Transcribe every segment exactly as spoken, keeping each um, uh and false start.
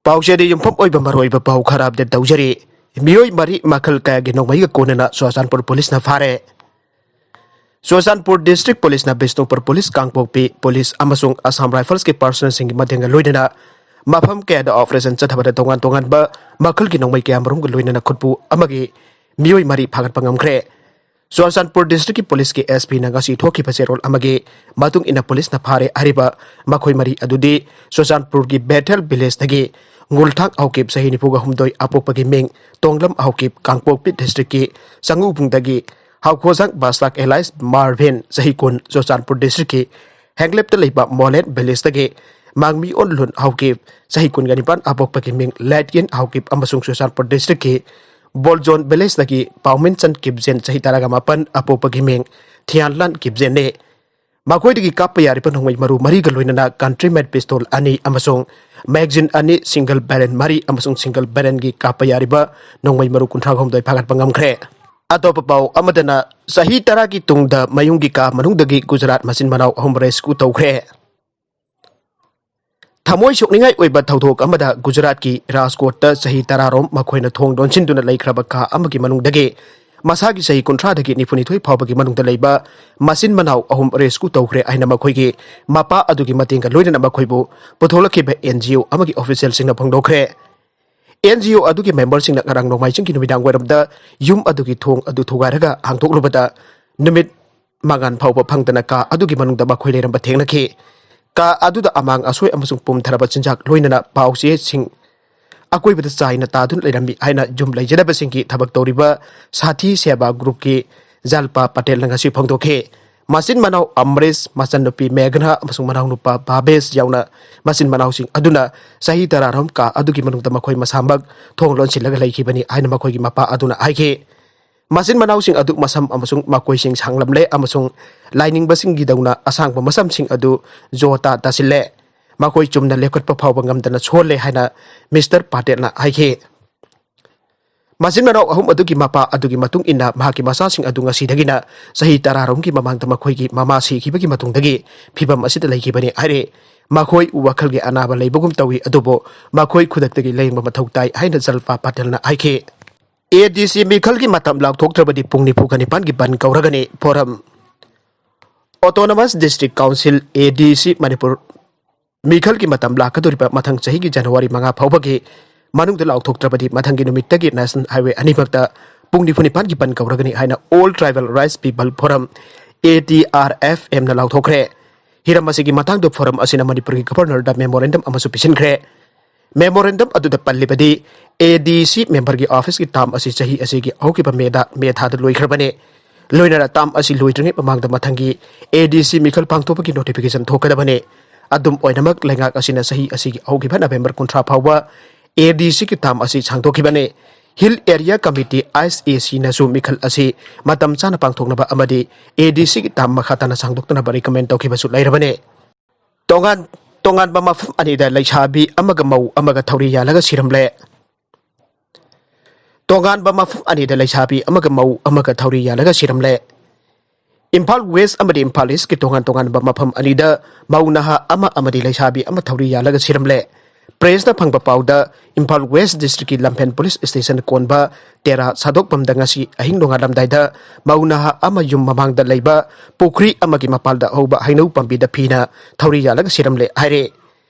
ꯄꯥꯎꯆꯦꯗ ꯌꯨꯝꯐꯝ ꯑꯣꯏꯕ ꯃꯔꯨꯑꯣꯏꯕ ꯄꯥꯎ ꯈꯔ ꯑꯞꯗꯦꯠ ꯇꯧꯖꯔꯤ꯫ ꯃꯤꯑꯣꯏ ꯃꯔꯤ ꯃꯈꯜ ꯀꯌꯥꯒꯤ ꯅꯣꯡꯃꯩꯒ ꯀꯣꯟꯅꯅ ꯆꯨꯔꯆꯥꯟꯄꯨꯔ ꯄꯨꯂꯤꯁꯅ ꯐꯥꯔꯦ꯫ ꯆꯨꯔꯆꯥꯟꯄꯨꯔ ꯗꯤꯁꯇ꯭ꯔꯤꯛ ꯄꯨꯂꯤꯁꯅ ꯕꯤꯁꯅꯨꯄꯨꯔ ꯄꯨꯂꯤꯁ, ꯀꯥꯡꯄꯣꯛꯄꯤ ꯄꯨꯂꯤꯁ ꯑꯃꯁꯨꯡ ꯑꯁꯥꯝ ꯔꯥꯏꯐꯜꯁꯀꯤ ꯄꯥꯔꯁꯣꯅꯦꯜꯁꯤꯡꯒꯤ ꯃꯇꯦꯡꯒ ꯂꯣꯏꯅꯅ ꯃꯐꯝ ꯀꯌꯥꯗ ꯑꯣꯄꯔꯦꯁꯟ ꯆꯠꯊꯕꯗ ꯇꯣꯉꯥꯟ ꯇꯣꯉꯥꯟꯕ ꯃꯈꯜꯒꯤ ꯅꯣꯡꯃꯩ ꯀꯌꯥꯃꯔꯨꯝꯒ ꯂꯣꯏꯅꯅ ꯈꯨꯠꯄꯨ ꯑꯃꯒꯤ ꯃꯤꯑꯣꯏ ꯃꯔꯤ ꯐꯥꯒꯠꯄ ꯉꯝꯈ꯭ꯔꯦ꯫ ꯆꯨꯔꯆꯥꯟꯄꯨꯔ ꯗꯤꯁꯇ꯭ꯔꯤꯛꯀꯤ ꯄꯨꯂꯤꯁꯀꯤ ꯑꯦꯁ ꯄꯤꯅ ꯉꯁꯤ ꯊꯣꯛꯈꯤꯕ ꯆꯦꯔꯣꯜ ꯑꯃꯒꯤ ꯃꯇꯨꯡ ꯏꯟꯅ ꯄꯨꯂꯤꯁꯅ ꯐꯥꯔꯦ ꯍꯥꯏꯔꯤꯕ ꯃꯈꯣꯏ ꯃꯔꯤ ꯑꯗꯨꯗꯤ ꯆꯨꯔꯆꯥꯟꯄꯨꯔꯒꯤ ꯕꯦꯊꯦꯜ ꯚꯤꯂꯦꯖꯇꯒꯤ ꯉꯨꯜꯊꯥꯡ ꯍꯧꯀꯤꯞ, ꯆꯍꯤ ꯅꯤꯐꯨꯒ ꯍꯨꯝꯗꯣꯏ, ꯑꯄꯣꯛꯄꯒꯤ ꯃꯤꯡ ꯇꯣꯡꯂꯝ ꯍꯧꯀꯤꯞ, ꯀꯥꯡꯄꯣꯛꯄꯤ ꯗꯤꯁꯇ꯭ꯔꯤꯛꯀꯤ ꯆꯪꯉꯨꯕꯨꯡꯗꯒꯤ ꯍꯥꯎꯈꯣꯖꯥꯡ ꯕꯥꯁꯂꯥꯛ ꯑꯦꯂꯥꯏꯁ ꯃꯥꯔꯚꯤꯟ, ꯆꯍꯤ ꯀꯨꯟ, ꯆꯨꯔꯆꯥꯟꯄꯨꯔ ꯗꯤꯁꯇ꯭ꯔꯤꯛꯀꯤ ꯍꯦꯡꯂꯦꯞꯇ ꯂꯩꯕ ꯃꯣꯂꯦꯠ ꯚꯤꯂꯦꯖꯇꯒꯤ ꯃꯥꯡꯃꯤ ꯑꯣꯟꯂꯨꯟ ꯍꯥꯎꯀꯤꯞ, ꯆꯍꯤ ꯀꯨꯟꯒ ꯅꯤꯄꯥꯟ, ꯑꯄꯣꯛꯄꯒꯤ ꯃꯤꯡ ꯂꯥꯏꯠꯌꯦꯟ ꯍꯥꯎꯀꯤꯞ, ꯑꯃꯁꯨꯡ ꯆꯨꯔꯆꯥꯟꯄꯨꯔ ꯗꯤꯁꯇ꯭ꯔꯤꯛꯀꯤ ꯕꯣꯜꯖꯣꯟ ꯚꯤꯂꯦꯖꯇꯒꯤ ꯄꯥꯎꯃꯤꯟꯆꯟ ꯀꯤꯞꯖꯦꯟ, ꯆꯍꯤ ꯇꯔꯥꯒ ꯃꯥꯄꯟ, ꯑꯄꯣꯛꯄꯒꯤ ꯃꯤꯡ ꯊꯤꯌꯥꯟꯂꯥꯟ ꯀꯤꯞꯖꯦꯟꯅꯤ꯫ ꯃꯈꯣꯏꯗꯒꯤ ꯀꯥꯞꯄ ꯌꯥꯔꯤꯕ ꯅꯣꯡꯃꯩ ꯃꯔꯨ ꯃꯔꯤꯒ ꯂꯣꯏꯅꯅ ꯀꯟꯇ꯭ꯔꯤ ꯃꯦꯠ ꯄꯤꯁꯇꯣꯜ ꯑꯅꯤ ꯑꯃꯁꯨꯡ ꯃꯦꯒꯖꯤꯟ ꯑꯅꯤ, ꯁꯤꯡꯒꯜ ꯕꯦꯔꯦꯜ ꯃꯔꯤ ꯑꯃꯁꯨꯡ ꯁꯤꯡꯒꯜ ꯕꯦꯔꯦꯜꯒꯤ ꯀꯥꯞꯄ ꯌꯥꯔꯤꯕ ꯅꯣꯡꯃꯩ ꯃꯔꯨ ꯀꯨꯟꯊ꯭ꯔꯥ ꯍꯨꯝꯗꯣꯏ ꯐꯥꯒꯠꯄ ꯉꯝꯈ꯭ꯔꯦ꯫ ꯑꯇꯣꯞꯄ ꯄꯥꯎ ꯑꯃꯗꯅ, ꯆꯍꯤ ꯇꯔꯥꯒꯤ ꯇꯨꯡꯗ ꯃꯌꯨꯝꯒꯤ ꯀꯥ ꯃꯅꯨꯡꯗꯒꯤ ꯒꯨꯖꯔꯥꯠ ꯃꯆꯤꯟ ꯃꯅꯥꯎ ꯑꯍꯨꯝ ꯔꯦꯁꯀ꯭ꯌꯨ ꯇꯧꯈ꯭ꯔꯦ꯫ ꯊꯃꯣꯏ ꯁꯣꯛꯅꯤꯡꯉꯥꯏ ꯑꯣꯏꯕ ꯊꯧꯗꯣꯛ ꯑꯃꯗ ꯒꯨꯖꯔꯥꯠꯀꯤ ꯔꯥꯖꯀꯣꯠꯇ ꯆꯍꯤ ꯇꯔꯥꯔꯣꯝ ꯃꯈꯣꯏꯅ ꯊꯣꯡ ꯂꯣꯟꯁꯤꯟꯗꯨꯅ ꯂꯩꯈ꯭ꯔꯕ ꯀꯥ ꯑꯃꯒꯤ ꯃꯅꯨꯡꯗꯒꯤ ꯃꯁꯥꯒꯤ ꯆꯍꯤ ꯀꯨꯟꯊ꯭ꯔꯥꯗꯒꯤ ꯅꯤꯐꯨꯅꯤꯊꯣꯏ ꯐꯥꯎꯕꯒꯤ ꯃꯅꯨꯡꯗ ꯂꯩꯕ ꯃꯆꯤꯟ ꯃꯅꯥꯎ ꯑꯍꯨꯝ ꯔꯦꯁꯀ꯭ꯌꯨ ꯇꯧꯈ꯭ꯔꯦ ꯍꯥꯏꯅ ꯃꯈꯣꯏꯒꯤ ꯃꯄꯥ ꯑꯗꯨꯒꯤ ꯃꯇꯦꯡꯒ ꯂꯣꯏꯅꯅ ꯃꯈꯣꯏꯕꯨ ꯄꯨꯊꯣꯛꯂꯛꯈꯤꯕ ꯑꯦꯟ ꯖꯤ ꯑꯣ ꯑꯃꯒꯤ ꯑꯣꯐꯤꯁꯤꯌꯦꯜꯁꯤꯡꯅ ꯐꯣꯡꯗꯣꯛꯈ꯭ꯔꯦ꯫ ꯑꯦꯟ ꯖꯤ ꯑꯣ ꯑꯗꯨꯒꯤ ꯃꯦꯝꯕꯔꯁꯤꯡꯅ ꯉꯔꯥꯡ ꯅꯣꯡꯃꯥꯏꯖꯤꯡꯒꯤ ꯅꯨꯃꯤꯗꯥꯡ ꯋꯥꯏꯔꯝꯗ ꯌꯨꯝ ꯑꯗꯨꯒꯤ ꯊꯣꯡ ꯑꯗꯨ ꯊꯨꯒꯥꯏꯔꯒ ꯍꯥꯡꯗꯣꯛꯂꯨꯕꯗ, ꯅꯨꯃꯤꯠ ꯃꯉꯥꯜ ꯐꯥꯎꯕ ꯐꯪꯗꯅ ꯀꯥ ꯑꯗꯨꯒꯤ ꯃꯅꯨꯡꯗ ꯃꯈꯣꯏ ꯂꯩꯔꯝꯕ ꯊꯦꯡꯅꯈꯤ꯫ ꯀꯥ ꯑꯗꯨꯗ ꯑꯃꯥꯡ ꯑꯁꯣꯏ ꯑꯃꯁꯨꯡ ꯄꯨꯝꯊꯔꯕ ꯆꯤꯟꯖꯥꯛ ꯂꯣꯏꯅꯅ ꯄꯥꯎ ꯆꯦꯁꯤꯡ ꯑꯀꯣꯏꯕꯗ ꯆꯥꯏꯅ ꯇꯥꯗꯨꯅ ꯂꯩꯔꯝꯃꯤ ꯍꯥꯏꯅ ꯌꯨꯝ ꯂꯩꯖꯗꯕꯁꯤꯡꯒꯤ ꯊꯕꯛ ꯇꯧꯔꯤꯕ ꯁꯥꯊꯤ ꯁꯦꯕꯥ ꯒ꯭ꯔꯨꯞꯀꯤ ꯖꯜꯄꯥ ꯄꯇꯦꯜꯅ ꯉꯁꯤ ꯐꯣꯡꯗꯣꯛꯈꯤ꯫ ꯃꯆꯤꯟ ꯃꯅꯥꯎ ꯑꯃꯔꯦꯁ, ꯃꯆꯟꯅꯨꯄꯤ ꯃꯦꯘꯅꯥ ꯑꯃꯁꯨꯡ ꯃꯅꯥꯎꯅꯨꯄꯥ ꯚꯥꯕꯦꯁ ꯌꯥꯎꯅ ꯃꯆꯤꯟ ꯃꯅꯥꯎꯁꯤꯡ ꯑꯗꯨꯅ ꯆꯍꯤ ꯇꯔꯥꯔꯣꯝ ꯀꯥ ꯑꯗꯨꯒꯤ ꯃꯅꯨꯡꯗ ꯃꯈꯣꯏ ꯃꯁꯥꯃꯛ ꯊꯣꯡ ꯂꯣꯟꯁꯤꯜꯂꯒ ꯂꯩꯈꯤꯕꯅꯤ ꯍꯥꯏꯅ ꯃꯈꯣꯏꯒꯤ ꯃꯄꯥ ꯑꯗꯨꯅ ꯍꯥꯏꯈꯤ꯫ ꯃꯆꯤꯟ ꯃꯅꯥꯎꯁꯤꯡ ꯑꯗꯨ ꯃꯁꯝ ꯑꯃꯁꯨꯡ ꯃꯀꯣꯏꯁꯤꯡ ꯁꯥꯡꯂꯝꯂꯦ ꯑꯃꯁꯨꯡ ꯂꯥꯏꯅꯤꯡꯕꯁꯤꯡꯒꯤꯗꯧꯅ ꯑꯁꯥꯡꯕ ꯃꯁꯝꯁꯤꯡ ꯑꯗꯨ ꯖꯣ ꯇꯥ ꯇꯥꯁꯤꯜꯂꯦ꯫ ꯃꯈꯣꯏ ꯆꯨꯝꯅ ꯂꯦꯞꯈꯠꯄ ꯐꯥꯎꯕ ꯉꯝꯗꯅ ꯁꯣꯜꯂꯦ ꯍꯥꯏꯅ ꯃꯤꯁꯇꯔ ꯄꯥꯇꯦꯜꯅ ꯍꯥꯏꯈꯤ꯫ ꯃꯆꯤꯟ ꯃꯅꯥꯎ ꯑꯍꯨꯝ ꯑꯗꯨꯒꯤ ꯃꯄꯥ ꯑꯗꯨꯒꯤ ꯃꯇꯨꯡ ꯏꯟꯅ, ꯃꯍꯥꯛꯀꯤ ꯃꯆꯥꯁꯤꯡ ꯑꯗꯨ ꯉꯁꯤꯗꯒꯤꯅ ꯆꯍꯤ ꯇꯔꯥꯔꯣꯝꯒꯤ ꯃꯃꯥꯡꯗ ꯃꯈꯣꯏꯒꯤ ꯃꯃꯥ ꯁꯤꯈꯤꯕꯒꯤ ꯃꯇꯨꯡꯗꯒꯤ ꯐꯤꯕꯝ ꯑꯁꯤꯗ ꯂꯩꯈꯤꯕꯅꯤ ꯍꯥꯏꯔꯦ꯫ ꯃꯈꯣꯏ ꯋꯥꯈꯜꯒꯤ ꯑꯅꯥꯕ ꯂꯩꯕꯒꯨꯝ ꯇꯧꯏ, ꯑꯗꯨꯕꯨ ꯃꯈꯣꯏ ꯈꯨꯗꯛꯇꯒꯤ ꯂꯥꯌꯦꯡꯕ ꯃꯊꯧ ꯇꯥꯏ ꯍꯥꯏꯅ ꯖꯜꯄꯥ ꯄꯇꯦꯜꯅ ꯍꯥꯏꯈꯤ꯫ ꯑꯦ ꯗꯤ ꯁꯤ ꯃꯤꯈꯜꯒꯤ ꯃꯇꯝ ꯂꯥꯎꯊꯣꯛꯇ꯭ꯔꯕꯗꯤ ꯄꯨꯡ ꯅꯤꯐꯨꯒ ꯅꯤꯄꯥꯟꯒꯤ ꯕꯟ ꯀꯧꯔꯒꯅꯤ꯫ Forum. Autonomous District Council, A D C, Manipur ꯃꯤꯈꯜꯒꯤ ꯃꯇꯝ ꯂꯥꯛꯀꯗꯧꯔꯤꯕ ꯃꯊꯪ ꯆꯍꯤꯒꯤ ꯖꯅꯋꯥꯔꯤ ꯃꯉꯥ ꯐꯥꯎꯕꯒꯤ ꯃꯅꯨꯡꯗ ꯂꯥꯎꯊꯣꯛꯇ꯭ꯔꯕꯗꯤ, ꯃꯊꯪꯒꯤ ꯅꯨꯃꯤꯠꯇꯒꯤ National Highway ꯑꯅꯤꯃꯛꯇ ꯄꯨꯡ ꯅꯤꯐꯨ ꯅꯤꯄꯥꯟꯒꯤ ꯕꯟ ꯀꯧꯔꯒꯅꯤ ꯍꯥꯏꯅ All Tribal Rights People Forum, A T R F M, ꯅ ꯂꯥꯎꯊꯣꯛꯈ꯭ꯔꯦ꯫ ꯍꯤꯔꯝ ꯑꯁꯤꯒꯤ ꯃꯇꯥꯡꯗ ꯐꯣꯔꯝ ꯑꯁꯤꯅ ꯃꯅꯤꯄꯨꯔꯒꯤ ꯒꯕꯔꯅꯔꯗ ꯃꯦꯃꯣꯔꯦꯟꯗꯝ ꯑꯃꯁꯨ ꯄꯤꯁꯤꯟꯈ꯭ꯔꯦ꯫ ꯃꯦꯃꯣꯔꯦꯟꯗꯝ ꯑꯗꯨꯗ ꯄꯜꯂꯤꯕꯗꯤ, ꯑꯦ ꯗꯤ ꯁꯤ ꯃꯦꯝꯕꯔꯒꯤ ꯑꯣꯐꯤꯁꯀꯤ ꯇꯥꯝ ꯑꯁꯤ ꯆꯍꯤ ꯑꯁꯤꯒꯤ ꯍꯧꯈꯤꯕ ꯃꯦꯗ, ꯃꯦ ꯊꯥꯗ ꯂꯣꯏꯈ꯭ꯔꯕꯅꯤ꯫ ꯂꯣꯏꯅꯅ ꯇꯥꯝ ꯑꯁꯤ ꯂꯣꯏꯗ꯭ꯔꯤꯉꯩ ꯃꯃꯥꯡꯗ ꯃꯊꯪꯒꯤ ꯑꯦ ꯗꯤ ꯁꯤ ꯃꯤꯈꯜ ꯄꯥꯡꯊꯣꯛꯄꯒꯤ ꯅꯣꯇꯤꯐꯤꯀꯦꯁꯟ ꯊꯣꯛꯀꯗꯕꯅꯤ꯫ ꯑꯗꯨꯝ ꯑꯣꯏꯅꯃꯛ, ꯂꯩꯉꯥꯛ ꯑꯁꯤꯅ ꯆꯍꯤ ꯑꯁꯤꯒꯤ ꯍꯧꯈꯤꯕ ꯅꯕꯦꯝꯕꯔ ꯀꯨꯟꯊ꯭ꯔꯥ ꯐꯥꯎꯕ ꯑꯦ ꯗꯤ ꯁꯤꯒꯤ ꯇꯥꯝ ꯑꯁꯤ ꯁꯥꯡꯗꯣꯛꯈꯤꯕꯅꯤ꯫ ꯍꯤꯜ ꯑꯦꯔꯤꯌꯥ ꯀꯃꯤꯇꯤ, ꯑꯥꯏꯁ ꯑꯦ ꯁꯤꯅꯁꯨ ꯃꯤꯈꯜ ꯑꯁꯤ ꯃꯇꯝ ꯆꯥꯅ ꯄꯥꯡꯊꯣꯛꯅꯕ ꯑꯃꯗꯤ ꯑꯦ ꯗꯤ ꯁꯤꯒꯤ ꯇꯥꯝ ꯃꯈꯥ ꯇꯥꯅ ꯁꯥꯡꯗꯣꯛꯇꯅꯕ ꯔꯤꯀꯃꯦꯟ ꯇꯧꯈꯤꯕꯁꯨ ꯂꯩꯔꯕꯅꯤ꯫ ꯇꯣꯉꯥꯟ ꯇꯣꯉꯥꯟꯕ ꯃꯐꯝ ꯑꯅꯤꯗ ꯂꯩꯁꯥꯕꯤ ꯑꯃꯒ ꯃꯧ ꯑꯃꯒ ꯊꯧꯔꯤ ꯌꯥꯜꯂꯒ ꯁꯤꯔꯝꯂꯦ꯫ ꯇꯣꯉꯥꯟꯕ ꯃꯐꯝ ꯑꯅꯤꯗ ꯂꯩꯁꯥꯕꯤ ꯑꯃꯒ ꯃꯧ ꯑꯃꯒ ꯊꯧꯔꯤ ꯌꯥꯜꯂꯒ ꯁꯤꯔꯝꯂꯦ꯫ ꯏꯝꯐꯥꯜ ꯋꯦꯁ ꯑꯃꯗꯤ ꯏꯝꯐꯥꯜ ꯏꯁꯀꯤ ꯇꯣꯉꯥꯟ ꯇꯣꯉꯥꯟꯕ ꯃꯐꯝ ꯑꯅꯤꯗ ꯃꯧ ꯅꯍꯥ ꯑꯃ ꯑꯃꯗꯤ ꯂꯩꯁꯥꯕꯤ ꯑꯃ ꯊꯧꯔꯤ ꯌꯥꯜꯂꯒ ꯁꯤꯔꯝꯂꯦ꯫ ꯄ꯭ꯔꯦꯁꯅ ꯐꯪꯕ ꯄꯥꯎꯗ, ꯏꯝꯐꯥꯜ ꯋꯦꯁ ꯗꯤꯁꯇ꯭ꯔꯤꯛꯀꯤ ꯂꯝꯐꯦꯜ ꯄꯨꯂꯤꯁ ꯁ꯭ꯇꯦꯁꯟ ꯀꯣꯟꯕ ꯇꯦꯔꯥ ꯁꯥꯗꯣꯛꯐꯝꯗ ꯉꯁꯤ ꯑꯍꯤꯡ ꯅꯣꯡꯉꯥꯜꯂꯝꯗꯥꯏꯗ ꯃꯧ ꯅꯍꯥ ꯑꯃ ꯌꯨꯝ ꯃꯃꯥꯡꯗ ꯂꯩꯕ ꯄꯨꯈ꯭ꯔꯤ ꯑꯃꯒꯤ ꯃꯄꯥꯜꯗ ꯍꯧꯕ ꯍꯩꯅꯧ ꯄꯥꯝꯕꯤꯗ ꯐꯤꯅ ꯊꯧꯔꯤ ꯌꯥꯜꯂꯒ ꯁꯤꯔꯝꯂꯦ ꯍꯥꯏꯔꯦ꯫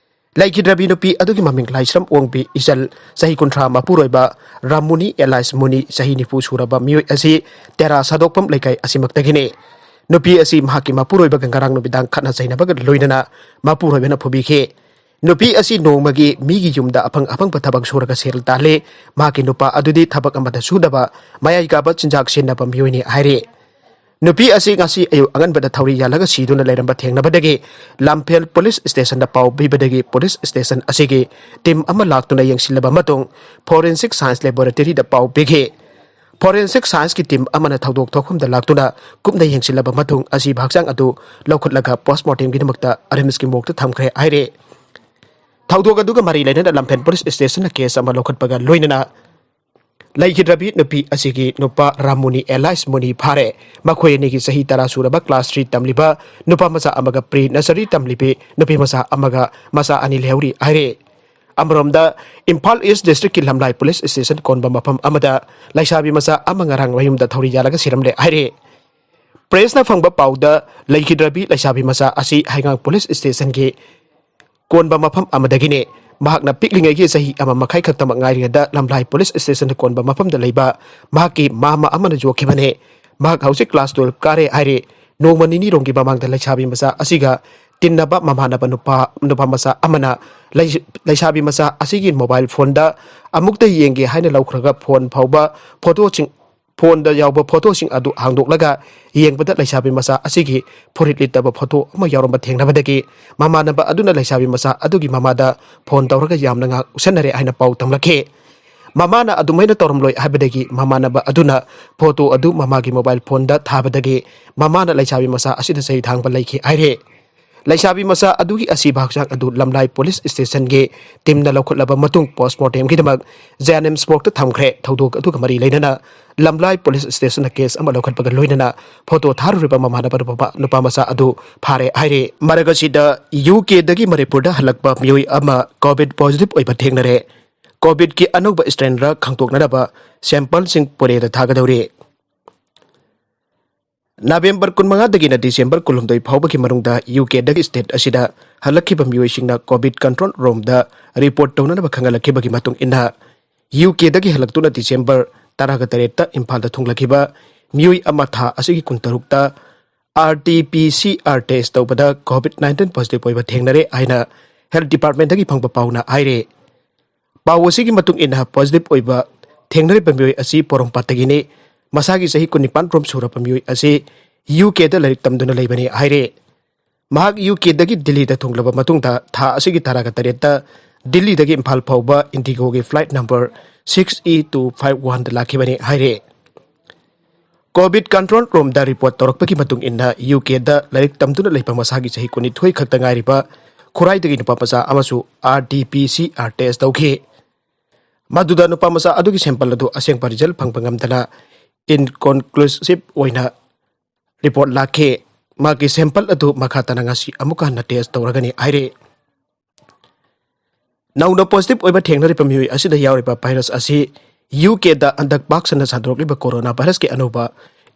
ꯂꯩꯈꯤꯗ꯭ꯔꯕꯤ ꯅꯨꯄꯤ ꯑꯗꯨꯒꯤ ꯃꯃꯤꯡ ꯂꯥꯏꯁ꯭ꯔꯝ ꯑꯣꯡꯕꯤ ꯏꯆꯜ, ꯆꯍꯤ ꯀꯨꯟꯊ꯭ꯔꯥ, ꯃꯄꯨꯔꯣꯏꯕ ꯔꯥꯃꯨꯅꯤ alias ꯃꯨꯅꯤ, ꯆꯍꯤ ꯅꯤꯐꯨ ꯁꯨꯔꯕ ꯃꯤꯑꯣꯏ ꯑꯁꯤ ꯇꯦꯔꯥ ꯁꯥꯗꯣꯛꯐꯝ ꯂꯩꯀꯥꯏ ꯑꯁꯤꯃꯛꯇꯒꯤꯅꯤ꯫ ꯅꯨꯄꯤ ꯑꯁꯤ ꯃꯍꯥꯛꯀꯤ ꯃꯄꯨꯔꯣꯏꯕꯒ ꯉꯔꯥꯡ ꯅꯨꯃꯤꯗꯥꯡ ꯈꯠꯅ ꯆꯩꯅꯕꯒ ꯂꯣꯏꯅꯅ ꯃꯄꯨꯔꯣꯏꯕꯅ ꯐꯨꯕꯤꯈꯤ꯫ ꯅꯨꯄꯤ ꯑꯁꯤ ꯅꯣꯡꯃꯒꯤ ꯃꯤꯒꯤ ꯌꯨꯝꯗ ꯑꯐꯪ ꯑꯐꯪꯕ ꯊꯕꯛ ꯁꯨꯔꯒ ꯁꯦꯜ ꯇꯥꯜꯂꯤ꯫ ꯃꯍꯥꯛꯀꯤ ꯅꯨꯄꯥ ꯑꯗꯨꯗꯤ ꯊꯕꯛ ꯑꯃꯠꯇ ꯁꯨꯗꯕ, ꯃꯌꯥꯏ ꯀꯥꯕ ꯆꯤꯟꯖꯥꯛ ꯁꯤꯖꯤꯟꯅꯕ ꯃꯤꯑꯣꯏꯅꯤ ꯍꯥꯏꯔꯤ꯫ ꯅꯨꯄꯤ ꯑꯁꯤ ꯉꯁꯤ ꯑꯌꯨꯛ ꯑꯉꯟꯕꯗ ꯊꯧꯔꯤ ꯌꯥꯜꯂꯒ ꯁꯤꯗꯨꯅ ꯂꯩꯔꯝꯕ ꯊꯦꯡꯅꯕꯗꯒꯤ ꯂꯝꯐꯦꯜ ꯄꯨꯂꯤꯁ ꯁ꯭ꯇꯦꯁꯟꯗ ꯄꯥꯎ ꯄꯤꯕꯗꯒꯤ ꯄꯨꯂꯤꯁ ꯁ꯭ꯇꯦꯁꯟ ꯑꯁꯤꯒꯤ ꯇꯤꯝ ꯑꯃ ꯂꯥꯛꯇꯨꯅ ꯌꯦꯡꯁꯤꯜꯂꯕ ꯃꯇꯨꯡ, ꯐꯣꯔꯦꯟꯁꯤꯛ ꯁꯥꯏꯟꯁ ꯂꯦꯕꯣꯔꯦꯇꯔꯤꯗ ꯄꯥꯎ ꯄꯤꯈꯤ꯫ ꯐꯣꯔꯦꯟꯁꯤꯛ ꯁꯥꯏꯟꯁꯀꯤ ꯇꯤꯝ ꯑꯃꯅ ꯊꯧꯗꯣꯛ ꯊꯣꯛꯐꯝꯗ ꯂꯥꯛꯇꯨꯅ ꯀꯨꯞꯅ ꯌꯦꯡꯁꯤꯜꯂꯕ ꯃꯇꯨꯡ, ꯑꯁꯤꯕ ꯍꯛꯆꯥꯡ ꯑꯗꯨ ꯂꯧꯈꯠꯂꯒ ꯄꯣꯁꯃꯣꯔꯇꯦꯝꯒꯤꯗꯃꯛꯇ ꯑꯔꯤꯝꯁꯀꯤ ꯃꯣꯔꯒꯇ ꯊꯝꯈ꯭ꯔꯦ ꯍꯥꯏꯔꯦ꯫ ꯊꯧꯗꯣꯛ ꯑꯗꯨꯒ ꯃꯔꯤ ꯂꯩꯅꯅ ꯂꯝꯐꯦꯜ ꯄꯨꯂꯤꯁ ꯁ꯭ꯇꯦꯁꯟꯅ ꯀꯦꯁ ꯑꯃ ꯂꯧꯈꯠꯄꯒ ꯂꯣꯏꯅꯅ ꯂꯩꯈꯤꯗ꯭ꯔꯕꯤ ꯅꯨꯄꯤ ꯑꯁꯤꯒꯤ ꯅꯨꯄꯥ ꯔꯥꯃꯨꯅꯤ ꯑꯦꯂꯥꯏꯁ ꯃꯨꯅꯤ ꯐꯥꯔꯦ꯫ ꯃꯈꯣꯏ ꯑꯅꯤꯒꯤ ꯆꯍꯤ ꯇꯔꯥ ꯁꯨꯔꯕ class three ꯇꯝꯂꯤꯕ ꯅꯨꯄꯥ ꯃꯆꯥ ꯑꯃꯒ pre nursery ꯇꯝꯂꯤꯕꯤ ꯅꯨꯄꯤ ꯃꯆꯥ ꯑꯃꯒ ꯃꯆꯥ ꯑꯅꯤ ꯂꯩꯍꯧꯔꯤ ꯍꯥꯏꯔꯦ꯫ ꯑꯃꯔꯣꯝꯗ, ꯏꯝꯐꯥꯜ East District ꯀꯤ ꯂꯝꯂꯥꯏ police station ꯀꯣꯟꯕ ꯃꯐꯝ ꯑꯃꯗ ꯂꯩꯁꯥꯕꯤ ꯃꯆꯥ ꯑꯃ ꯉꯔꯥꯡ ꯃꯌꯨꯝꯗ ꯊꯧꯔꯤ ꯌꯥꯜꯂꯒ ꯁꯤꯔꯝꯂꯦ ꯍꯥꯏꯔꯦ꯫ Press ꯅ ꯐꯪꯕ ꯄꯥꯎꯗ, ꯂꯩꯈꯤꯗ꯭ꯔꯕꯤ ꯂꯩꯁꯥꯕꯤ ꯃꯆꯥ ꯑꯁꯤ ꯍꯩꯉꯥꯡ police station ꯒꯤ ꯀꯣꯟꯕ ꯃꯐꯝ ꯑꯃꯗꯒꯤꯅꯦ꯫ ꯃꯍꯥꯛꯅ ꯄꯤꯛꯂꯤꯉꯩꯒꯤ ꯆꯍꯤ ꯑꯃ ꯃꯈꯥꯏ ꯈꯛꯇꯃꯛ ꯉꯥꯏꯔꯤꯉꯩꯗ ꯂꯝꯂꯥꯏ police station ꯗ ꯀꯣꯟꯕ ꯃꯐꯝꯗ ꯂꯩꯕ ꯃꯍꯥꯛꯀꯤ ꯃꯥꯃ ꯑꯃꯅ ꯌꯣꯛꯈꯤꯕꯅꯦ꯫ ꯃꯍꯥꯛ ꯍꯧꯖꯤꯛ class twelve ꯀꯥꯔꯦ ꯍꯥꯏꯔꯦ꯫ ꯅꯣꯡꯃ ꯅꯤꯅꯤꯔꯣꯝꯒꯤ ꯃꯃꯥꯡꯗ ꯂꯩꯁꯥꯕꯤ ꯃꯆꯥ ꯑꯁꯤꯒ ꯇꯤꯟꯅꯕ ꯃꯃꯥꯟꯅꯕ ꯅꯨꯄꯥ, ꯅꯨꯄꯥ ꯃꯆꯥ ꯑꯃꯅ ꯂꯩ-, ꯂꯩꯁꯥꯕꯤ ꯃꯆꯥ ꯑꯁꯤꯒꯤ mobile phone ꯗ ꯑꯃꯨꯛꯇ ꯌꯦꯡꯒꯦ ꯍꯥꯏꯅ ꯂꯧꯈ꯭ꯔꯒ phone ꯐꯥꯎꯕ photo ꯁꯤꯡ, phone ꯗ ꯌꯥꯎꯕ photo ꯁꯤꯡ ꯑꯗꯨ ꯍꯥꯡꯗꯣꯛꯂꯒ ꯌꯦꯡꯕꯗ ꯂꯩꯁꯥꯕꯤ ꯃꯆꯥ ꯑꯁꯤꯒꯤ ꯐꯨꯔꯤꯠ ꯂꯤꯠꯇꯕ photo ꯑꯃ ꯌꯥꯎꯔꯝꯕ ꯊꯦꯡꯅꯕꯗꯒꯤ ꯃꯃꯥꯟꯅꯕ ꯑꯗꯨꯅ ꯂꯩꯁꯥꯕꯤ ꯃꯆꯥ ꯑꯗꯨꯒꯤ ꯃꯃꯥꯗ phone ꯇꯧꯔꯒ ꯌꯥꯝꯅ ꯉꯥꯛ ꯎꯁꯟꯅꯔꯦ ꯍꯥꯏꯅ ꯄꯥꯎ ꯇꯝꯂꯛꯈꯤ꯫ ꯃꯃꯥꯅ ꯑꯗꯨꯃꯥꯏꯅ ꯇꯧꯔꯝꯂꯣꯏ ꯍꯥꯏꯕꯗꯒꯤ ꯃꯃꯥꯟꯅꯕ ꯑꯗꯨꯅ photo ꯑꯗꯨ ꯃꯃꯥꯒꯤ mobile phone ꯗ ꯊꯥꯕꯗꯒꯤ ꯃꯃꯥꯅ ꯂꯩꯁꯥꯕꯤ ꯃꯆꯥ ꯑꯁꯤꯗ ꯆꯩ ꯊꯥꯡꯕ ꯂꯩꯈꯤ ꯍꯥꯏꯔꯦ꯫ ꯂꯩꯁꯥꯕꯤ ꯃꯆꯥ ꯑꯗꯨꯒꯤ ꯑꯁꯤꯕ ꯍꯛꯆꯥꯡ ꯑꯗꯨ ꯂꯝꯂꯥꯏ police station ꯒꯤ team ꯅ ꯂꯧꯈꯠꯂꯕ ꯃꯇꯨꯡ post mortem ꯒꯤꯗꯃꯛ ꯖꯦ ꯑꯦꯟ ꯑꯦꯝ ꯁ꯭ꯃꯣꯛꯇ ꯊꯝꯈ꯭ꯔꯦ꯫ ꯊꯧꯗꯣꯛ ꯑꯗꯨꯒ ꯃꯔꯤ ꯂꯩꯅꯅ ꯂꯝꯂꯥꯏ police station ꯅ case ꯑꯃ ꯂꯧꯈꯠꯄꯒ ꯂꯣꯏꯅꯅ photo ꯊꯥꯔꯨꯔꯤꯕ ꯃꯃꯥꯟꯅꯕ ꯅꯨꯄꯥ, ꯅꯨꯄꯥ ꯃꯆꯥ ꯑꯗꯨ ꯐꯥꯔꯦ ꯍꯥꯏꯔꯦ꯫ ꯃꯔꯛ ꯑꯁꯤꯗ, ꯌꯨ ꯀꯦꯗꯒꯤ ꯃꯅꯤꯄꯨꯔꯗ ꯍꯜꯂꯛꯄ ꯃꯤꯑꯣꯏ ꯑꯃ COVID positive ꯑꯣꯏꯕ ꯊꯦꯡꯅꯔꯦ꯫ COVID ꯀꯤ ꯑꯅꯧꯕ strain ꯔ ꯈꯪꯗꯣꯛꯅꯅꯕ sample ꯁꯤꯡ ꯄꯨꯅꯦꯗ ꯊꯥꯒꯗꯧꯔꯤ꯫ ꯅꯕꯦꯝꯕꯔ ꯀꯨꯟꯃꯉꯥꯗꯒꯤꯅ ꯗꯤꯁꯦꯝꯕꯔ ꯀꯨꯟꯍꯨꯝꯗꯣꯏ ꯐꯥꯎꯕꯒꯤ ꯃꯅꯨꯡꯗ ꯌꯨ ꯀꯦꯗꯒꯤ state ꯑꯁꯤꯗ ꯍꯜꯂꯛꯈꯤꯕ ꯃꯤꯑꯣꯏꯁꯤꯡꯅ COVID control room ꯗ report ꯇꯧꯅꯅꯕ ꯈꯪꯍꯜꯂꯛꯈꯤꯕꯒꯤ ꯃꯇꯨꯡ ꯏꯟꯅ, ꯌꯨ ꯀꯦꯗꯒꯤ ꯍꯜꯂꯛꯇꯨꯅ ꯗꯤꯁꯦꯝꯕꯔ ꯇꯔꯥꯒ ꯇꯔꯦꯠꯇ ꯏꯝꯐꯥꯜꯗ ꯊꯨꯡꯂꯛꯈꯤꯕ ꯃꯤꯑꯣꯏ ꯑꯃ ꯊꯥ ꯑꯁꯤꯒꯤ ꯀꯨꯟꯇꯔꯨꯛꯇ R T P C R test ꯇꯧꯕꯗ COVID nineteen positive ꯑꯣꯏꯕ ꯊꯦꯡꯅꯔꯦ ꯍꯥꯏꯅ Health Department ꯇꯒꯤ ꯐꯪꯕ ꯄꯥꯎꯅ ꯍꯥꯏꯔꯦ꯫ ꯄꯥꯎ ꯑꯁꯤꯒꯤ ꯃꯇꯨꯡ ꯏꯟꯅ, positive ꯑꯣꯏꯕ ꯊꯦꯡꯅꯔꯤꯕ ꯃꯤꯑꯣꯏ ꯑꯁꯤ ꯄꯣꯔꯣꯝꯄꯥꯠꯇꯒꯤꯅꯤ꯫ ꯃꯁꯥꯒꯤ ꯆꯍꯤ ꯀꯨꯟꯅꯤꯄꯥꯟ ꯔꯣꯝ ꯁꯨꯔꯕ ꯃꯤꯑꯣꯏ ꯑꯁꯤ ꯌꯨ ꯀꯦꯗ ꯂꯥꯏꯔꯤꯛ ꯇꯝꯗꯨꯅ ꯂꯩꯕꯅꯤ ꯍꯥꯏꯔꯦ꯫ ꯃꯍꯥꯛ ꯌꯨ ꯀꯦꯗꯒꯤ ꯗꯤꯜꯂꯤꯗ ꯊꯨꯡꯂꯕ ꯃꯇꯨꯡꯗ, ꯊꯥ ꯑꯁꯤꯒꯤ ꯇꯔꯥꯒ ꯇꯔꯦꯠꯇ ꯗꯤꯜꯂꯤꯗꯒꯤ ꯏꯝꯐꯥꯜ ꯐꯥꯎꯕ ꯏꯟꯗꯤꯒꯣꯒꯤ flight number six E two five one ꯗ ꯂꯥꯛꯈꯤꯕꯅꯤ ꯍꯥꯏꯔꯦ꯫ COVID control room ꯗ report ꯇꯧꯔꯛꯄꯒꯤ ꯃꯇꯨꯡ ꯏꯟꯅ, ꯌꯨ ꯀꯦꯗ ꯂꯥꯏꯔꯤꯛ ꯇꯝꯗꯨꯅ ꯂꯩꯕ ꯃꯁꯥꯒꯤ ꯆꯍꯤ ꯀꯨꯟꯅꯤꯊꯣꯏ ꯈꯛꯇ ꯉꯥꯏꯔꯤꯕ ꯈꯨꯔꯥꯏꯗꯒꯤ ꯅꯨꯄꯥ ꯃꯆꯥ ꯑꯃꯁꯨ R T P C R test ꯇꯧꯈꯤ꯫ ꯃꯗꯨꯗ ꯅꯨꯄꯥ ꯃꯆꯥ ꯑꯗꯨꯒꯤ sample ꯑꯗꯨ ꯑꯁꯦꯡꯕ result ꯐꯪꯕ ꯉꯝꯗꯅ inconclusive ꯑꯣꯏꯅ report ꯂꯥꯛꯈꯤ꯫ ꯃꯥꯒꯤ sample ꯑꯗꯨ ꯃꯈꯥ ꯇꯥꯅ ꯉꯁꯤ ꯑꯃꯨꯛꯀ ꯍꯟꯅ test ꯇꯧꯔꯒꯅꯤ ꯍꯥꯏꯔꯤ꯫ ꯅꯧꯅ positive ꯑꯣꯏꯕ ꯊꯦꯡꯅꯔꯤꯕ ꯃꯤꯑꯣꯏ ꯑꯁꯤꯗ ꯌꯥꯎꯔꯤꯕ virus ꯑꯁꯤ ꯌꯨ ꯀꯦꯗ ꯍꯟꯗꯛ ꯄꯥꯛ ꯁꯟꯅ ꯁꯟꯗꯣꯔꯛꯂꯤꯕ corona virusꯀꯤ ꯑꯅꯧꯕ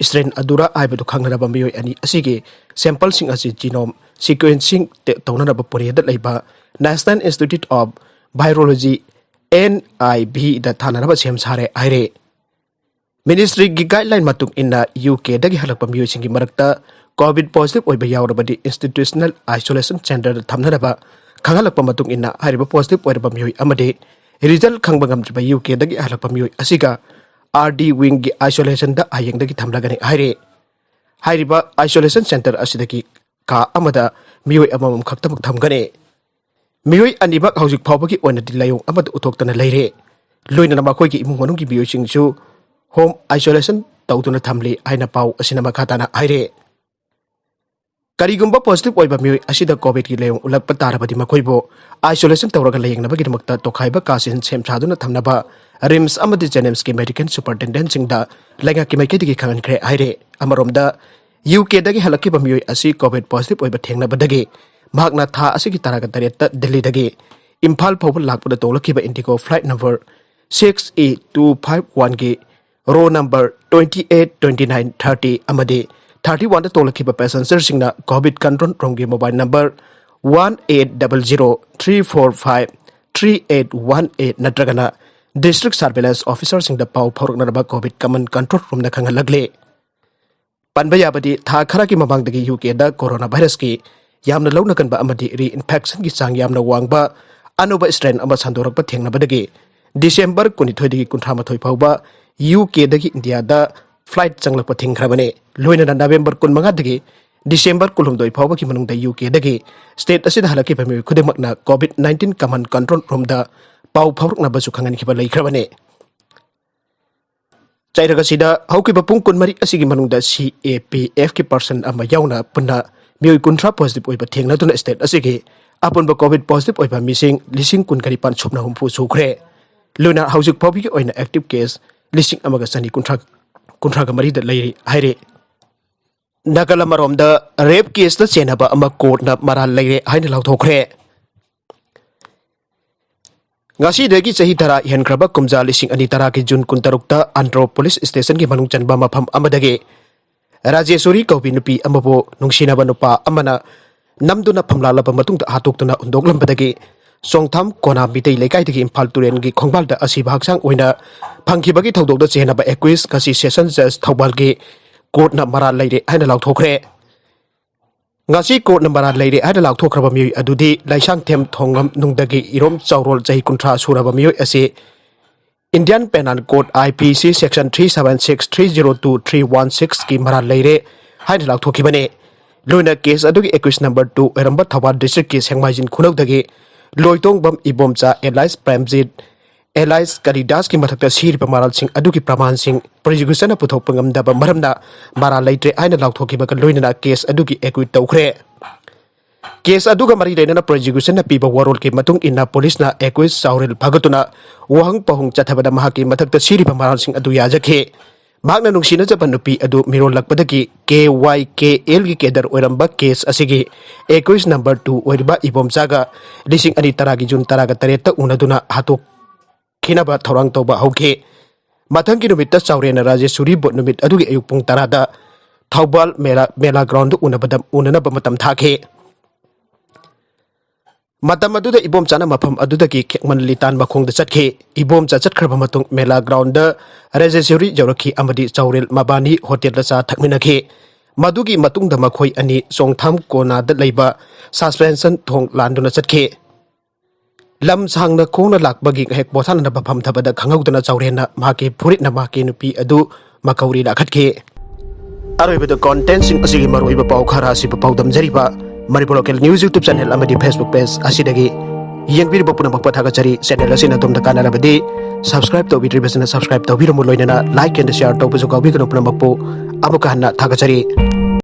strain ꯑꯗꯨꯔ ꯍꯥꯏꯕꯗꯨ ꯈꯪꯅꯔꯕ ꯃꯤꯑꯣꯏ ꯑꯅꯤ ꯑꯁꯤꯒꯤ sampleꯁꯤꯡ ꯑꯁꯤ genome sequencing ꯇꯧꯅꯅꯕ ꯄꯨꯅꯦꯗ ꯂꯩꯕ National Institute of Virology, NIVꯗ ꯊꯥꯅꯅꯕ ꯁꯦꯝ ꯁꯥꯔꯦ ꯍꯥꯏꯔꯦ꯫ Ministryꯒꯤ guideline ꯃꯇꯨꯡ ꯏꯟꯅ ꯌꯨ ꯀꯦꯗꯒꯤ ꯍꯜꯂꯛꯄ ꯃꯤꯑꯣꯏꯁꯤꯡꯒꯤ ꯃꯔꯛꯇ COVID positive ꯑꯣꯏꯕ ꯌꯥꯎꯔꯕꯗꯤ institutional isolation centreꯗ ꯊꯝꯅꯅꯕ ꯈꯪꯍꯜꯂꯛꯄ ꯃꯇꯨꯡ ꯏꯟꯅ ꯍꯥꯏꯔꯤꯕ positive ꯑꯣꯏꯔꯕ ꯃꯤꯑꯣꯏ ꯑꯃꯗꯤ result ꯈꯪꯕ ꯉꯝꯗ꯭ꯔꯤꯕ ꯌꯨ ꯀꯦꯗꯒꯤ ꯍꯜꯂꯛꯄ ꯃꯤꯑꯣꯏ ꯑꯁꯤꯒ RD wingꯒꯤ isolationꯗ ꯍꯌꯦꯡꯗꯒꯤ ꯊꯝꯂꯒꯅꯤ ꯍꯥꯏꯔꯤ꯫ ꯍꯥꯏꯔꯤꯕ isolation centre ꯑꯁꯤꯗꯒꯤ ꯀꯥ ꯑꯃꯗ ꯃꯤꯑꯣꯏ ꯑꯃꯃꯝ ꯈꯛꯇꯃꯛ ꯊꯝꯒꯅꯤ꯫ ꯃꯤꯑꯣꯏ ꯑꯅꯤꯃꯛ ꯍꯧꯖꯤꯛ ꯐꯥꯎꯕꯒꯤ ꯑꯣꯏꯅꯗꯤ ꯂꯥꯏꯑꯣꯡ ꯑꯃꯠꯇ ꯎꯠꯊꯣꯛꯇꯅ ꯂꯩꯔꯦ꯫ ꯂꯣꯏꯅꯅ ꯃꯈꯣꯏꯒꯤ ꯏꯃꯨꯡ ꯃꯅꯨꯡꯒꯤ ꯃꯤꯑꯣꯏꯁꯤꯡꯁꯨ home isolation ꯇꯧꯗꯨꯅ ꯊꯝꯂꯤ ꯍꯥꯏꯅ ꯄꯥꯎ ꯑꯁꯤꯅ ꯃꯈꯥ ꯇꯥꯅ ꯍꯥꯏꯔꯦ꯫ ꯀꯔꯤꯒꯨꯝꯕ positive ꯑꯣꯏꯕ ꯃꯤꯑꯣꯏ ꯑꯁꯤꯗ COVIDꯀꯤ ꯂꯥꯏꯑꯣꯡ ꯎꯠꯂꯛꯄ ꯇꯥꯔꯕꯗꯤ ꯃꯈꯣꯏꯕꯨ isolation ꯇꯧꯔꯒ ꯂꯥꯌꯦꯡꯅꯕꯒꯤꯗꯃꯛꯇ ꯇꯣꯈꯥꯏꯕ ꯀꯥꯁꯤꯡ ꯁꯦꯝ ꯁꯥꯗꯨꯅ ꯊꯝꯅꯕ RIMSꯑꯃꯗꯤ JNIMSꯀꯤ medical superintendentꯁꯤꯡꯗ ꯂꯩꯉꯥꯛꯀꯤ ꯃꯥꯏꯀꯩꯗꯒꯤ ꯈꯪꯍꯟꯈ꯭ꯔꯦ ꯍꯥꯏꯔꯦ꯫ ꯑꯃꯔꯣꯝꯗ ꯌꯨ ꯀꯦꯗꯒꯤ ꯍꯜꯂꯛꯈꯤꯕ ꯃꯤꯑꯣꯏ ꯑꯁꯤ COVID positive ꯑꯣꯏꯕ ꯊꯦꯡꯅꯕꯗꯒꯤ ꯃꯍꯥꯛꯅ ꯊꯥ ꯑꯁꯤꯒꯤ ꯇꯔꯥꯒ ꯇꯔꯦꯠꯇ ꯗꯤꯜꯂꯤꯗꯒꯤ ꯏꯝꯐꯥꯜ ꯐꯥꯎꯕ ꯂꯥꯛꯄꯗ ꯇꯣꯡꯂꯛꯈꯤꯕ INDIGO flight number six E two five oneꯒꯤ row number twenty eight, twenty nine, thirty ꯑꯃꯗꯤ thirty oneꯗ ꯇꯣꯡꯂꯛꯈꯤꯕ passengerꯁꯤꯡꯅ COVID control roomꯒꯤ mobile number one eight double zero three four five three eight one eight ꯅꯠꯇ꯭ꯔꯒꯅ district surveillance officerꯁꯤꯡꯗ ꯄꯥꯎ ꯐꯥꯎꯔꯛꯅꯅꯕ COVID command control roomꯅ ꯈꯪꯍꯜꯂꯛꯂꯤ꯫ ꯄꯟꯕ ꯌꯥꯕꯗꯤ ꯊꯥ ꯈꯔꯒꯤ ꯃꯃꯥꯡꯗꯒꯤ U ꯀꯦꯗ corona virusꯀꯤ ꯌꯥꯝꯅ ꯂꯧꯅꯒꯟꯕ ꯑꯃꯗꯤ reinfectionꯒꯤ ꯆꯥꯡ ꯌꯥꯝꯅ ꯋꯥꯡꯕ ꯑꯅꯧꯕ strain ꯑꯃ ꯁꯟꯗꯣꯔꯛꯄ ꯊꯦꯡꯅꯕꯗꯒꯤ December ꯀꯨꯟꯅꯤꯊꯣꯏꯗꯒꯤ ꯀꯨꯟꯊ꯭ꯔꯥ ꯃꯥꯊꯣꯏ ꯐꯥꯎꯕ ꯌꯨ ꯀꯦꯗꯒꯤ ꯏꯟꯗꯤꯌꯥꯗ flight ꯆꯪꯂꯛꯄ ꯊꯤꯡꯈ꯭ꯔꯕꯅꯤ꯫ ꯂꯣꯏꯅꯅ November ꯀꯨꯟꯃꯉꯥꯗꯒꯤ December ꯀꯨꯟꯍꯨꯝꯗꯣꯏ ꯐꯥꯎꯕꯒꯤ ꯃꯅꯨꯡꯗ ꯌꯨ ꯀꯦꯗꯒꯤ state ꯑꯁꯤꯗ ꯍꯜꯂꯛꯈꯤꯕ ꯃꯤꯑꯣꯏ ꯈꯨꯗꯤꯡꯃꯛꯅ COVID nineteen command control roomꯗ ꯄꯥꯎ ꯐꯥꯎꯔꯛꯅꯕꯁꯨ ꯈꯪꯍꯟꯈꯤꯕ ꯂꯩꯈ꯭ꯔꯕꯅꯤ꯫ ꯆꯩꯔꯛ ꯑꯁꯤꯗ ꯍꯧꯈꯤꯕ ꯄꯨꯡ ꯀꯨꯟꯃꯔꯤ ꯑꯁꯤꯒꯤ ꯃꯅꯨꯡꯗ C A P Fꯀꯤ person ꯑꯃ ꯌꯥꯎꯅ ꯄꯨꯟꯅ ꯃꯤꯑꯣꯏ ꯀꯨꯟꯊ꯭ꯔꯥ positive ꯑꯣꯏꯕ ꯊꯦꯡꯅꯗꯨꯅ state ꯑꯁꯤꯒꯤ ꯑꯄꯨꯟꯕ COVID positive ꯑꯣꯏꯕ ꯃꯤꯁꯤꯡ ꯂꯤꯁꯤꯡ ꯀꯨꯟꯒ ꯅꯤꯄꯥꯟ ꯁꯨꯞꯅ ꯍꯨꯝꯐꯨ ꯁꯨꯈ꯭ꯔꯦ꯫ ꯂꯣꯏꯅ ꯍꯧꯖꯤꯛ ꯐꯥꯎꯕꯒꯤ ꯑꯣꯏꯅ ꯑꯦꯛꯇꯤꯚ ꯀꯦꯁ ꯂꯤꯁꯤꯡ ꯑꯃꯒ ꯆꯅꯤ ꯀꯨꯟꯊ꯭ꯔꯥ ꯀꯨꯟꯊ꯭ꯔꯥꯒ ꯃꯔꯤꯗ ꯂꯩꯔꯤ ꯍꯥꯏꯔꯦ꯫ ꯅꯥꯒꯜ ꯑꯃꯔꯣꯝꯗ ꯔꯦꯞ ꯀꯦꯁꯇ ꯆꯦꯟꯅꯕ ꯑꯃ ꯀꯣꯔꯠꯅ ꯃꯔꯥꯜ ꯂꯩꯔꯦ ꯍꯥꯏꯅ ꯂꯥꯎꯊꯣꯛꯈ꯭ꯔꯦ꯫ ꯉꯁꯤꯗꯒꯤ ꯆꯍꯤ ꯇꯔꯥ ꯍꯦꯟꯈ꯭ꯔꯕ ꯀꯨꯝꯖꯥ ꯂꯤꯁꯤꯡ ꯑꯅꯤ ꯇꯔꯥꯒꯤ ꯖꯨꯟ ꯀꯨꯟꯇꯔꯨꯛꯇ ꯑꯟꯗ꯭ꯔꯣ ꯄꯨꯂꯤꯁ ꯁ꯭ꯇꯦꯁꯟꯒꯤ ꯃꯅꯨꯡ ꯆꯟꯕ ꯃꯐꯝ ꯑꯃꯗꯒꯤ ꯔꯥꯖꯦꯁꯣꯔꯤ ꯀꯧꯕꯤ ꯅꯨꯄꯤ ꯑꯃꯕꯨ ꯅꯨꯡꯁꯤꯅꯕ ꯅꯨꯄꯥ ꯑꯃꯅ ꯅꯝꯗꯨꯅ ꯐꯝꯂꯥꯛꯂꯕ ꯃꯇꯨꯡꯗ ꯍꯥꯠꯇꯣꯛꯇꯨꯅ ꯍꯨꯟꯗꯣꯛꯂꯝꯕꯗꯒꯤ ꯆꯣꯡꯊꯥꯝ ꯀꯣꯅꯥ ꯃꯤꯇꯩ ꯂꯩꯀꯥꯏꯗꯒꯤ ꯏꯝꯐꯥꯜ ꯇꯨꯔꯦꯜꯒꯤ ꯈꯣꯡꯕꯥꯜꯗ ꯑꯁꯤꯕ ꯍꯛꯆꯥꯡ ꯑꯣꯏꯅ ꯐꯪꯈꯤꯕꯒꯤ ꯊꯧꯗꯣꯛꯇ ꯆꯦꯟꯅꯕ ꯑꯦꯀ꯭ꯌꯨꯁ ꯉꯁꯤ ꯁꯦꯁꯟ ꯖꯖ ꯊꯧꯕꯥꯜꯒꯤ ꯀꯣꯔꯠꯅ ꯃꯔꯥꯜ ꯂꯩꯔꯦ ꯍꯥꯏꯅ ꯂꯥꯎꯊꯣꯛꯈ꯭ꯔꯦ꯫ ꯉꯁꯤ ꯀꯣꯔꯠꯅ ꯃꯔꯥꯜ ꯂꯩꯔꯦ ꯍꯥꯏꯅ ꯂꯥꯎꯊꯣꯛꯈ꯭ꯔꯕ ꯃꯤꯑꯣꯏ ꯑꯗꯨꯗꯤ ꯂꯩꯁꯥꯡꯊꯦꯝ ꯊꯣꯡꯉꯝ ꯅꯨꯡꯗꯒꯤ ꯏꯔꯣꯝ ꯆꯥꯎꯔꯣꯜ ꯆꯍꯤ ꯀꯨꯟꯊ꯭ꯔꯥ ꯁꯨꯔꯕ ꯃꯤꯑꯣꯏ ꯑꯁꯤ Indian Penal Code I P C section three seven six three zero two three one six ꯀꯤ ꯃꯔꯥꯜ ꯂꯩꯔꯦ ꯍꯥꯏꯅ ꯂꯥꯎꯊꯣꯛꯈꯤꯕꯅꯤ꯫ ꯂꯣꯏꯅ ꯀꯦꯁ ꯑꯗꯨꯒꯤ ꯑꯦꯀ꯭ꯌꯨꯁ ꯅꯝꯕꯔ ꯇꯨ ꯑꯣꯏꯔꯝꯕ ꯊꯧꯕꯥꯜ ꯗꯤꯁꯇ꯭ꯔꯤꯛꯀꯤ ꯁꯦꯡꯃꯥꯏꯖꯤꯟ ꯈꯨꯅꯧꯗꯒꯤ ꯂꯣꯏꯇꯣꯡꯕꯝ ꯏꯕꯣꯝꯆꯥ ꯑꯦꯂꯥꯏꯁ ꯄ꯭ꯔꯦꯝꯖꯤꯠ ꯑꯦꯂꯥꯏꯁ ꯀꯂꯤꯗꯥꯁꯀꯤ ꯃꯊꯛꯇ ꯁꯤꯔꯤꯕ ꯃꯔꯥꯜꯁꯤꯡ ꯑꯗꯨꯒꯤ ꯄ꯭ꯔꯃꯥꯟꯁꯤꯡ ꯄ꯭ꯔꯣꯁꯤꯀ꯭ꯌꯨꯁꯟꯅ ꯄꯨꯊꯣꯛꯄ ꯉꯝꯗꯕ ꯃꯔꯝꯅ ꯃꯔꯥꯜ ꯂꯩꯇ꯭ꯔꯦ ꯍꯥꯏꯅ ꯂꯥꯎꯊꯣꯛꯈꯤꯕꯒ ꯂꯣꯏꯅꯅ ꯀꯦꯁ ꯑꯗꯨꯒꯤ ꯑꯦꯀ꯭ꯌꯨꯠ ꯇꯧꯈ꯭ꯔꯦ꯫ ꯀꯦꯁ ꯑꯗꯨꯒ ꯃꯔꯤ ꯂꯩꯅꯅ ꯄ꯭ꯔꯣꯁꯤꯀ꯭ꯌꯨꯁꯟꯅ ꯄꯤꯕ ꯋꯥꯔꯣꯜꯒꯤ ꯃꯇꯨꯡ ꯏꯟꯅ ꯄꯨꯂꯤꯁꯅ ꯑꯦꯀ꯭ꯌꯨꯁ ꯆꯥꯎꯔꯦꯜ ꯐꯒꯠꯇꯨꯅ ꯋꯥꯍꯪ ꯄꯥꯎꯍꯪ ꯆꯠꯊꯕꯗ ꯃꯍꯥꯛꯀꯤ ꯃꯊꯛꯇ ꯁꯤꯔꯤꯕ ꯃꯔꯥꯜꯁꯤꯡ ꯑꯗꯨ ꯌꯥꯖꯈꯤ꯫ ꯃꯍꯥꯛꯅ ꯅꯨꯡꯁꯤꯅꯖꯕ ꯅꯨꯄꯤ ꯑꯗꯨ ꯃꯤꯔꯣꯜꯂꯛꯄꯗꯒꯤ ꯀꯦ ꯋꯥꯏ ꯀꯦ ꯑꯦꯜꯒꯤ ꯀꯦꯗꯔ ꯑꯣꯏꯔꯝꯕ ꯀꯦꯁ ꯑꯁꯤꯒꯤ ꯑꯦꯀ꯭ꯌꯨꯁ ꯅꯝꯕꯔ ꯇꯨ ꯑꯣꯏꯔꯤꯕ ꯏꯕꯣꯝꯆꯥꯒ ꯂꯤꯁꯤꯡ ꯑꯅꯤ ꯇꯔꯥꯒꯤ ꯖꯨꯟ ꯇꯔꯥꯒ ꯇꯔꯦꯠꯇ ꯎꯅꯗꯨꯅ ꯍꯥꯠꯇꯣꯛꯈꯤꯅꯕ ꯊꯧꯔꯥꯡ ꯇꯧꯕ ꯍꯧꯈꯤ꯫ ꯃꯊꯪꯒꯤ ꯅꯨꯃꯤꯠꯇ ꯆꯥꯎꯔꯦꯟꯅ ꯔꯥꯖꯦꯁꯣꯔꯤꯕꯨ ꯅꯨꯃꯤꯠ ꯑꯗꯨꯒꯤ ꯑꯌꯨꯛ ꯄꯨꯡ ꯇꯔꯥꯗ ꯊꯧꯕꯥꯜ ꯃꯦꯂꯥ, ꯃꯦꯂꯥ ꯒ꯭ꯔꯥꯎꯟꯗ ꯎꯅꯕꯗ, ꯎꯅꯅꯕ ꯃꯇꯝ ꯊꯥꯈꯤ꯫ ꯃꯇꯝ ꯑꯗꯨꯗ ꯏꯕꯣꯝꯆꯥꯅ ꯃꯐꯝ ꯑꯗꯨꯗꯒꯤ ꯈꯦꯛꯃꯟ ꯂꯤꯇꯥꯟ ꯃꯈꯣꯡꯗ ꯆꯠꯈꯤ꯫ ꯏꯕꯣꯝꯆꯥ ꯆꯠꯈ꯭ꯔꯕ ꯃꯇꯨꯡ ꯃꯦꯂꯥ ꯒ꯭ꯔꯥꯎꯟꯗ ꯔꯥꯖꯦꯁꯣꯔꯤ ꯌꯧꯔꯛꯈꯤ ꯑꯃꯗꯤ ꯆꯥꯎꯔꯦꯜ ꯃꯕꯥꯅꯤ ꯍꯣꯇꯦꯜꯗ ꯆꯥ ꯊꯛꯃꯤꯟꯅꯈꯤ꯫ ꯃꯗꯨꯒꯤ ꯃꯇꯨꯡꯗ ꯃꯈꯣꯏ ꯑꯅꯤ ꯆꯣꯡꯊꯥꯝ ꯀꯣꯅꯥꯗ ꯂꯩꯕ ꯁꯁꯄꯦꯟꯁꯟ ꯊꯣꯡ ꯂꯥꯟꯗꯨꯅ ꯆꯠꯈꯤ꯫ ꯂꯝ ꯁꯥꯡꯅ ꯈꯣꯡꯅ ꯂꯥꯛꯄꯒꯤ ꯉꯥꯏꯍꯥꯛ ꯄꯣꯊꯥꯅꯅꯕ ꯐꯝꯊꯕꯗ ꯈꯪꯍꯧꯗꯅ ꯆꯥꯎꯔꯦꯟꯅ ꯃꯍꯥꯛꯀꯤ ꯐꯨꯔꯤꯠꯅ ꯃꯍꯥꯛꯀꯤ ꯅꯨꯄꯤ ꯑꯗꯨ ꯃꯀꯧꯔꯤ ꯂꯥꯛꯍꯠꯈꯤ꯫ ꯑꯔꯣꯏꯕꯗ ꯀꯣꯟꯇꯦꯟꯁꯤꯡ ꯑꯁꯤꯒꯤ ꯃꯔꯨꯑꯣꯏꯕ ꯄꯥꯎ ꯈꯔ ꯑꯁꯤꯕꯨ ꯄꯥꯎꯗꯝꯖꯔꯤꯕ Manipur local news YouTube channel ꯑꯃꯗꯤ Facebook ꯄꯦꯖ ꯑꯁꯤꯗꯒꯤ ꯌꯦꯡꯕꯤꯔꯤꯕ ꯄꯨꯝꯅꯃꯛꯄꯨ ꯊꯥꯒꯠꯆꯔꯤ꯫ ꯆꯦꯅꯦꯜ ꯑꯁꯤꯅ ꯑꯗꯣꯝꯗ ꯀꯥꯟꯅꯔꯕꯗꯤ ꯁꯕꯁꯀ꯭ꯔꯥꯏꯕ ꯇꯧꯕꯤꯗ꯭ꯔꯤꯕꯁꯤꯅ ꯁꯕꯁꯀ꯭ꯔꯥꯏꯕ ꯇꯧꯕꯤꯔꯝꯃꯨ, ꯂꯣꯏꯅꯅ ꯂꯥꯏꯛ ꯑꯦꯟ ꯁꯤꯌꯥꯔ ꯇꯧꯕꯁꯨ ꯀꯥꯎꯕꯤꯒꯅꯨ꯫ ꯄꯨꯝꯅꯃꯛꯄꯨ ꯑꯃꯨꯛꯀ ꯍꯟꯅ ꯊꯥꯒꯠꯆꯔꯤ꯫